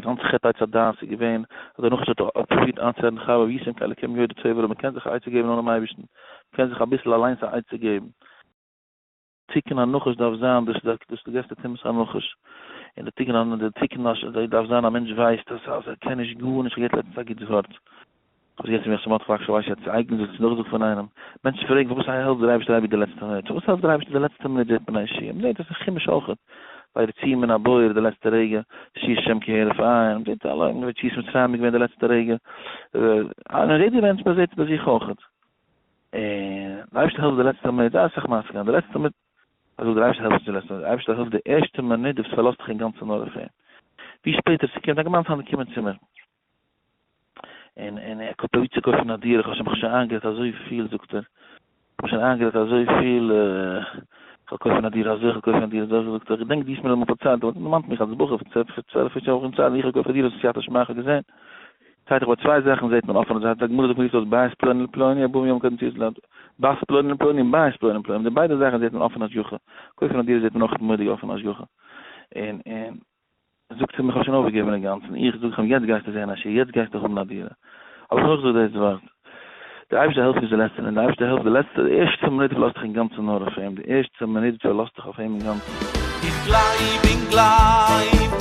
גאנצע חטא עץ הדעת איז געווען אז דער נחש האט פרובירט איינצורעדן חוה והייתם כאלקים יודעי טוב ורע, מ'קען זיך א עצה געבן אנעם אייבערשטן, מ'קען זיך אביסל אליינס א עצה געבן. תיקון הנחש דארף זיין, דאס איז דאס איז די גרעסטע טומאת הנחש, און די תיקון הנ די תיקון הש דארף זיין א מענטש ווייסט אז אז ער קען נישט גארנישט, כ'האב געהערט לעצטנס א גוט ווארט, כ'האב עס געהערט פון יוסף מרדכי וואגשאהל ווייס איך צו אייגן זאגט עס נאכגעזאגט פון איינעם, מענטשן פרעגן פארוואס העלפט דער אייבערשטער אייביג די לעצטע מינוט, פארוואס העלפט דער אייבערשטער די לעצטע מינוט זעט מען א ישועה, מ'זעט עס אין חומש אויכעט, ויריצוהו מן הבור די לעצטע רגע, ישועת השם כהרף עין, מ'זעט אלע, יציאת מצרים איז געווען די לעצטע רגע, און מ'זעט די מענטש מ'זעט עס ביי זיך אויכעט. און דער אייבערשטער העלפט די לעצטע מינוט, זייער אסאך מעשה געווען, די לעצטע מינוט, אזוי דער אייבערשטער העלפט נישט די לעצטע מינוט, דער אייבערשטער העלפט די ערשטע מינוט, דו פארלאזט דיך אינגאנצן נאר אויף אים, ווי שפעטער ס'קומט, א געמיינזאמע האנט קומען צו מיר, און און ער פרובירט צו קויפן א דירה, איך האב שוין מיך שוין איינגערעדט אזויפיל, זאגט ער, איך האב שוין איינגערעדט אזויפיל, איך וועל קויפן א דירה אזוי, איך וועל קויפן א דירה אזוי, זאגט ער, איך געדענק דו האסט מיר אמאל פארציילט, דו דערמאנט מיך אלס בחור פון 12 14 יאר, איך האב געקויפט א דירה סייעתא דשמיא, איך האב געזען, צייט איך ביי צוויי זאכן זעט מען אפענע זייט, די גמרא זאגט מ'רופט אויס בית פלוני לפלוני, ארבעים יום קודם צו בת פלוני לפלוני און בית פלוני לפלוני, די ביידע זאכן זעט מען אפענע השגחה, קויפן א דירה זעט מען אויך מורא'דיג אפענע השגחה, און און זאגט ער מיר כ'האב שוין אויפגעגעבן אינגאנצן, איך זאג אים יעצט גייסטו זען א שיעור, יעצט גייסטו האבן א דירה, אבער איך האב נאכגעזאגט דאס ווארט, דער אייבערשטער העלפט נישט די לעצטע מינוט, דער אייבערשטער העלפט די לעצטע, די ערשטע מינוט פארלאזט דיך אינגאנצן נאר אויף אים, די ערשטע מינוט פארלאזט דיך אויף אים אינגאנצן. איך גלייב און גלייב.